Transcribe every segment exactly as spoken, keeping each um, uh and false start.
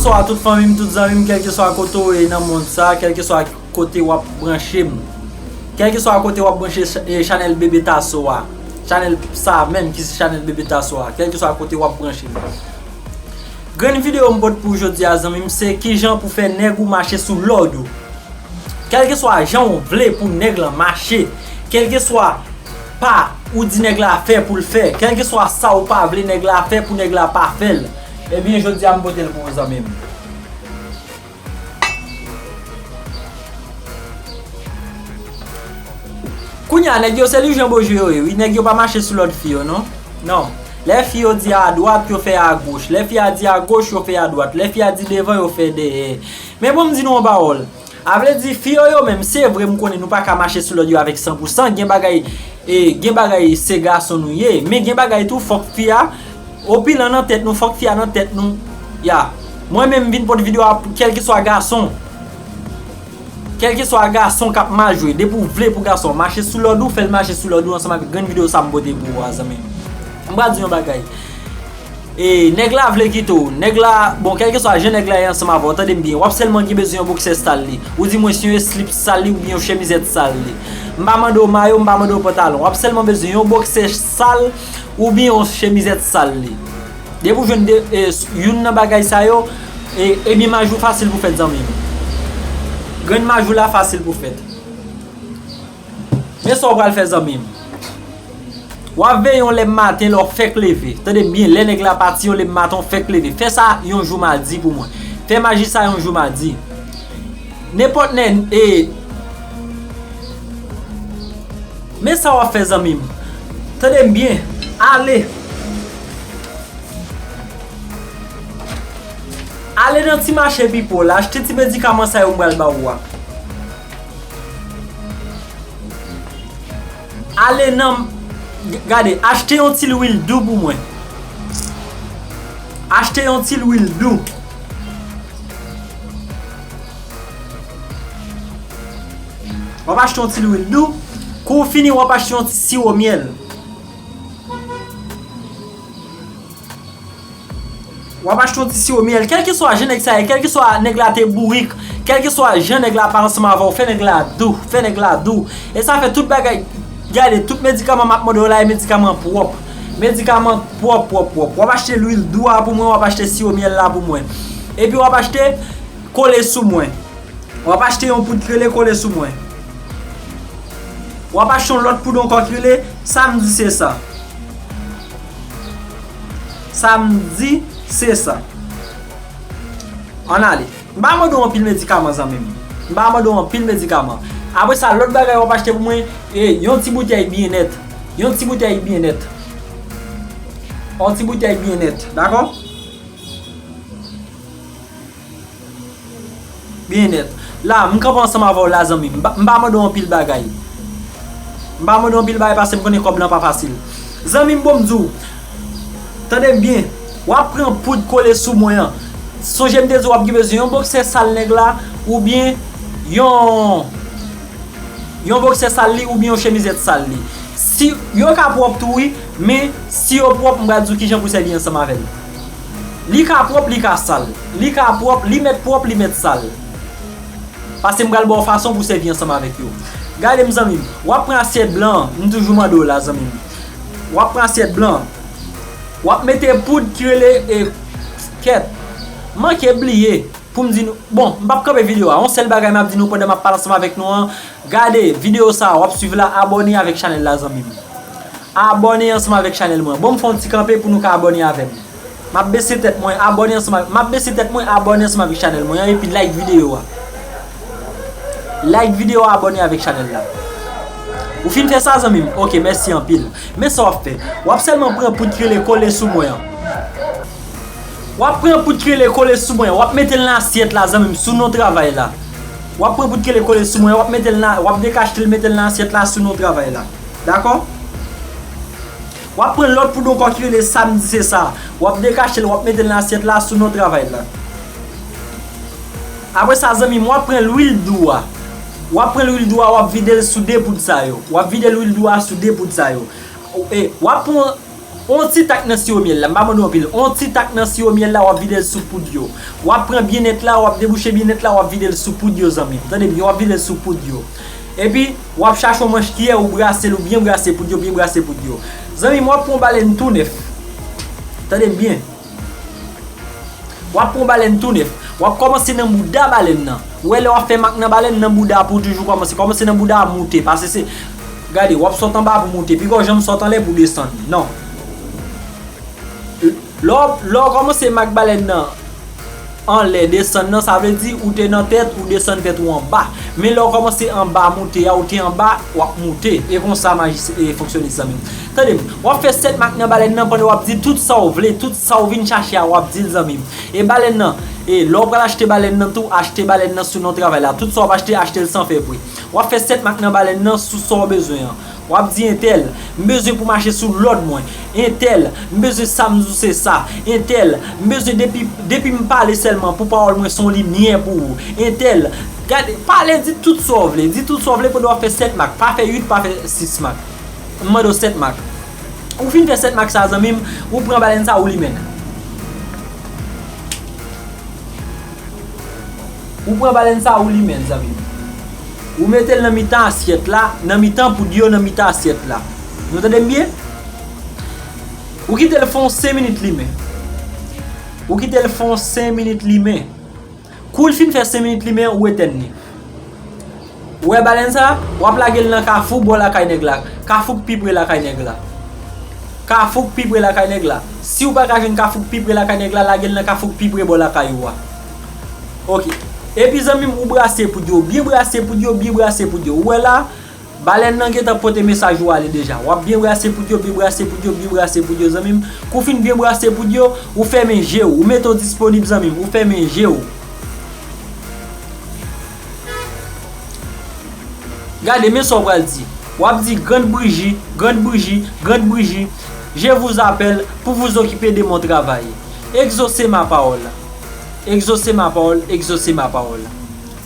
Bonswa tout fanmi m, tout zanmi m, kèlkeswa kote w ye nan mond sa, kèlkeswa kote w ap branche m. Kèlkeswa kote w ap branche ch-, e, chanèl Bebe Tasso a. Chanèl sa menm ki se chanèl Bebe Tasso a. Kèlkeswa kote w ap branche m. Grenn videyo m pote pou w jodi a, zanmi m, se kijan pou fè nèg ou mache sou lòd ou. Kèlkeswa jan w vle pou nèg lan mache, kèlkeswa pa ou di nèg la fè pou l fè, kèlkeswa sa ou pa vle nèg la fè pou nèg la pa fè l, ebyen, jodi a m pote l pou ou, zanmi m. Kounye a, nèg yo se lijen boje yo ye, wi. Nèg yo pa mache sou lòd fi yo, non. Non. Lè fi yo di a dwat, yo fè a goch. Lè fi a di a goch, yo fè a dwat. Lè fi a di devan, yo fè dèyè. Men bon, m di nou yon pawòl. A vle di, fi yo, yo menm, se vre, m konnen nou pa ka mache sou lòd yo avèk san pou san. Gen bagay, e, gen bagay se gason nou ye, men gen bagay tou, fòk fi a, opilan nan tèt nou, fòk fi a nan tèt nou. Ya. Mwen menm, m vin pote videyo a pou kèlkeswa gason. Kèlkeswa gason k ap mal jwe, depi w vle pou gason mache sou lòd ou, fè l mache sou lòd ou ansanm avèk grenn videyo sa m pote pou ou a, zanmi m. M pral di yon bagay. E, nèg la vle kite w. Nèg la, bon, kèlkeswa jan nèg la ye ansanm avè w, tande m byen, w ap sèlman gen bezwen yon boksè sal li. Ou di mwen si yon slip sal li oubyen yon chemizèt sal li. M pa mande w mayo, m pa mande w pantalon. W ap sèlman bezwen yon boksè sal oubyen yon chemizèt sal li. Depi w jwenn de, e, youn nan bagay sa yo, e, ebyen maj ou fasil pou fèt, zanmi m. Grenn maj ou la fasil pou fèt. Men sa w pral fè, zanmi m. W ap veye yon lèm maten lè w fèk leve. Tande m byen, lè nèg la pati yon lèm maten w fèk leve. Fè sa yon jou madi pou mwen. Fè maji sa yon jou madi. Nenpòt nèg, e, men sa w ap fè, zanmi m. Tande m byen. Ale. Ale nan ti mache Pipo la, achte ti medikaman sa yo m pral ba ou a. Ale nan, g-, gade, achte yon ti lwil dou pou mwen. Achte yon ti lwil dou. W ap achte yon ti lwil dou. Kou w fini, w ap achte yon ti siwo myèl. W ap achte yon ti siwo myèl. Kèlkeswa jan nèg sa ye, kèlkeswa nèg la te bourik, kèlkeswa jan nèg la pa ansanm avè w, fè nèg la dou, fè nèg la dou. E sa fè tout bagay, gade, tout medikaman m ap mande w la, e medikaman pwòp. Medikaman pwòp, pwòp, pwòp. W ap achte lwil dou a pou mwen, w ap achte siwo myèl la pou mwen. Epi w ap achte kole sou mwen. W ap achte yon poud ki rele kole sou mwen. W ap achte yon lòt poud ankò ki rele sa m di se sa. Sa m di se sa. Ann ale. M pa mande w anpil medikaman, zanmi m. M pa mande w anpil medikaman. Apre sa, lòt bagay w ap achte pou mwen, e, yon ti boutèy byennèt. Yon ti boutèy byennèt. Yon ti boutèy byennèt, dakò? Byennèt. La, m kanpe ansanm avè w la, zanmi m. M pa, m pa mande w anpil bagay. M pa mande w anpil bagay paske m konnen kòb lan pa fasil. Zanmi m, bon m di w, tande m byen, w ap pran poud kole sou mwen an. Sonje m te di w w ap gen bezwen yon boksè sal nèg la, oubyen yon, yon boksè sal li, oubyen yon chemizèt sal li. Si, yo ka pwòp tou wi, men si yo pwòp, m pral di w kijan pou sèvi ansanm avè l. Li ka pwòp, li ka sal. Li ka pwòp, li mèt pwòp, li mèt sal. Paske m pral ba w fason pou sèvi ansanm avèk yo. Gade m, zanmi m, w ap pran asyèt blan an, m toujou mande w la, zanmi m. W ap pran asyèt blan an. W ap mete poud ki rele, e, kèt. Manke bliye pou m di nou, bon, m p ap kanpe videyo a. Yon sèl bagay m ap di nou pandan m ap pale ansanm avèk nou an, gade videyo sa a, w ap swiv la, abòne avèk chanèl la, zanmi m. Abòne ansanm avèk chanèl mwen. Bon, m fè yon ti kanpe pou nou ka abòne avè m. M ap bese tèt mwen, abòne ansanm avèk, m ap bese tèt mwen, abòne ansanm avèk chanèl mwen an, epi like videyo a. Like videyo a, abòne avèk chanèl la. Ou fin fè sa, zanmi m? Oke, mèsi anpil. Men sa w ap fè. W ap sèlman pran poud ki rele kole sou mwen an. W ap pran poud ki rele kole sou mwen an. W ap mete l nan asyèt la, zanmi m, sou non travay la. W ap pran poud ki rele kole sou mwen an. W ap mete l nan, w ap dekachte l, mete l nan asyèt la, sou non travay la. Dakò? W ap pran lòt poud ankò ki rele sa m di se sa. W ap dekache l, w ap mete l nan asyèt la sou non travay la. Apre sa, zanmi m, w ap pran lwil dou a. W ap pran lwil dou a, w ap vide l sou de poud sa yo. W ap vide lwil dou a sou de poud sa yo. E, w ap pran On ti tak nan siwo myèl la, m pa mande w anpil. On ti tak nan siwo myèl la, w ap vide l sou poud yo. W ap pran byennèt la, w ap debouche byennèt la, w ap vide l sou poud yo, zanmi m. Tande byen, w ap vide l sou poud yo. Epi, w ap chache yon manch kiyè, ou brase l, ou byen brase poud yo, byen brase poud yo. Zanmi m, w ap pran yon balèn tou nèf. Tande m byen. W ap pran yon balèn tou nèf. W ap kòmanse nan bouda balèn nan. Ou wè lè w ap fè mak nan balèn nan bouda pou w toujou kòmanse. Kòmanse nan bouda a moute. Pase se, gade, w ap sot anba pou moute. Piga w janm sot anlè pou desann. Non. Lè w, lè w kòmanse mak balèn nan anlè desann nan, sa vle di ou te nan tèt, ou desann tèt ou anba. Men lè w kòmanse anba moute a, ou te anba, w ap moute. E konsa maji se, e, fonksyone, zanmi m. Tande m, w ap fè sèt mak nan balèn nan pandan w ap di tout sa w vle, tout sa w vin chache a, w ap di l, zanmi m. E balèn nan, e lè w pral achte balèn nan tou, achte balèn nan sou non travay la. Tout sa w ap achte, achte l san fè pre. W ap fè sèt mak nan balèn nan sou sa w bezwen an. W ap di entèl, m bezwen pou mache sou lòd mwen. Entèl, m bezwen sa m di w se sa. Entèl, m bezwen depi, depi m pale sèlman pou pawòl mwen se yon limyè pou ou. Entèl, gade, pale, di tout sa w vle. Di tout sa w vle pandan w ap fè sèt mak. Pa fè uit, pa fè sis mak. M mande w sèt mak. Ou fin fè sèt mak sa, zanmi m, ou pran balèn sa, ou limen l. Ou pran balèn sa, ou limen l, zanmi m. Ou mete l nan mitan asyèt la, nan mitan poud yo, nan mitan asyèt la. Nou tande m byen? Ou kite l fè yon senk minit limen. Ou kite l fè yon senk minit limen. Kou l fin fè senk minit limen, ou etèn li. Ou wè balèn sa? W ap lage l nan kafou bò lakay nèg la. Kafou k pi pre lakay nèg la. Kafou k pi pre lakay nèg la. Si w pa ka jwenn kafou k pi pre lakay nèg la, lage l nan kafou k pi pre bò lakay ou a. Oke. Epi zanmi m, ou brase poud yo. Byen brase poud yo, byen brase poud yo. Ou wè la, balèn nan gentan pote mesaj ou ale deja. W ap byen brase poud yo, byen brase poud yo, byen brase poud yo, zanmi m. Kou w fin byen brase poud yo, ou fèmen je w. Ou mete w disponib, zanmi m. Ou fèmen je w. Gade, men sa w pral di. W ap di, Grande Brigitte, Grande Brigitte, Grande Brigitte, je vous appelle pour vous occuper de mon travail. Exaucez ma parole. Exaucez ma parole, exaucez ma parole.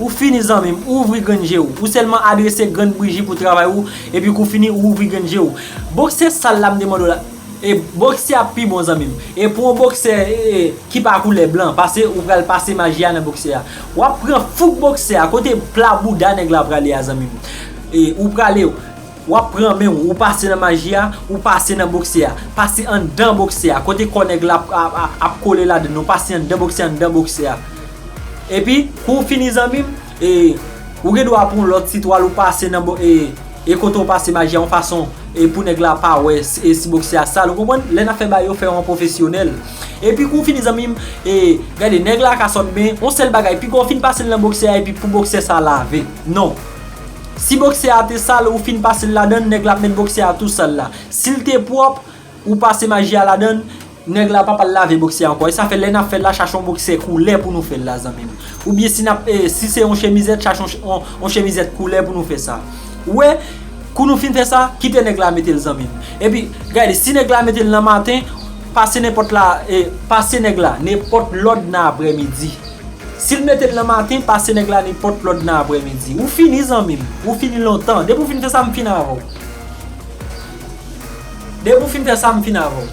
Ou fini, zanmi m, ou ouvri grenn je w. Ou sèlman adrese Grande Brigitte pou travay ou, epi kou fini, ou ouvri grenn je w. Boksè sal la, m te mande w la. E boksè a pi bon, zanmi m. E pou yon boksè, e, e, ki pa koulè blan, pase ou pral pase maji a nan boksè a. W ap pran fouk boksè a, kote pla bouda nèg la prale a, zanmi m. E ou prale, w ap pran men w, ou pase nan maji a, ou pase nan boksè a. Pase anndan boksè a, kote kò nèg la ap, ap, ap, ap kole ladann, ou pase anndan boksè a, anndan boksè a. Epi, kou w fini, zanmi m, e, ou gen dwa pran yon lòt ti twal, ou pase nan bo-, e, e kote w pase maji a yon fason, e pou nèg la pa wè si, e si boksè a sal, ou konprann? Lè n ap fè bagay yo, fè yo an pwofesyonèl. Epi kou w fini, zanmi m, e gade, nèg la ka sòt, men yon sèl bagay, piga w fin pase l nan boksè a epi pou boksè sa lave. Non. Si boksè a te sal, ou fin pase l ladann, nèg la ap met boksè a tou sal la. Si l te pwòp, ou pase maji a ladann, nèg la pa pral lave boksè a ankò. E sa fè lè n ap fè l la, chache yon boksè koulè pou nou fè l la, zanmi m. Oubyen si n ap, e, si se yon chemizèt, chache yon, yon, yon chemizèt koulè pou nou fè sa. Ou wè, kou nou fin fè sa, kite nèg la mete l, zanmi m. Epi, gade, si nèg la mete l nan maten, pase nenpòt la, e, pase nèg la nenpòt lòd nan aprèmidi. Si l mete l nan maten, pase nèg la nenpòt lòd nan aprèmidi. Ou fini, zanmi m. Ou fini lontan. Depi w fin fè sa, m fin avè w. Depi w fin fè sa, m fin avè w.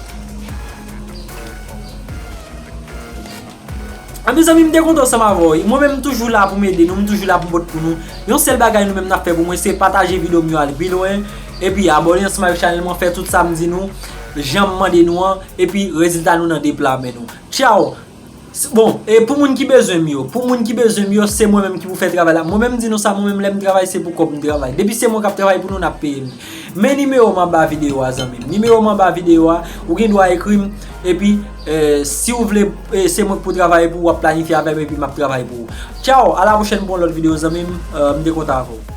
Anben, zanmi m, m te kontan ansanm avè w. Mwen menm, m toujou la pou m ede nou, m toujou la pou m pot pou nou. Yon sèl bagay nou menm n ap fè pou mwen, se pataje videyo m yo al pi lwen. Epi, abòne ansanm avèk chanèl mwen, fè tout sa m di nou, jan m mande nou an, epi rezilta nou nan de pla men nou. Tchaw! S-, bon, e pou moun ki bezwen m yo, pou moun ki bezwen m yo, se mwen menm ki pou fè travay la. Mwen menm, m di nou sa, mwen menm, lè m travay, se pou kòb m travay. Depi se mwen k ap travay pou nou, n ap peye m. Men nimewo m anba videyo a, zanmi m. Nimewo m anba videyo a, ou gen dwa ekri m. Epi, e, si w vle, e, se mwen k pou travay pou ou, w ap planifye avè m, epi m ap travay pou ou. Tchaw, a la pwochèn pou yon lòt videyo, zanmi m. E, m te kontan avè w.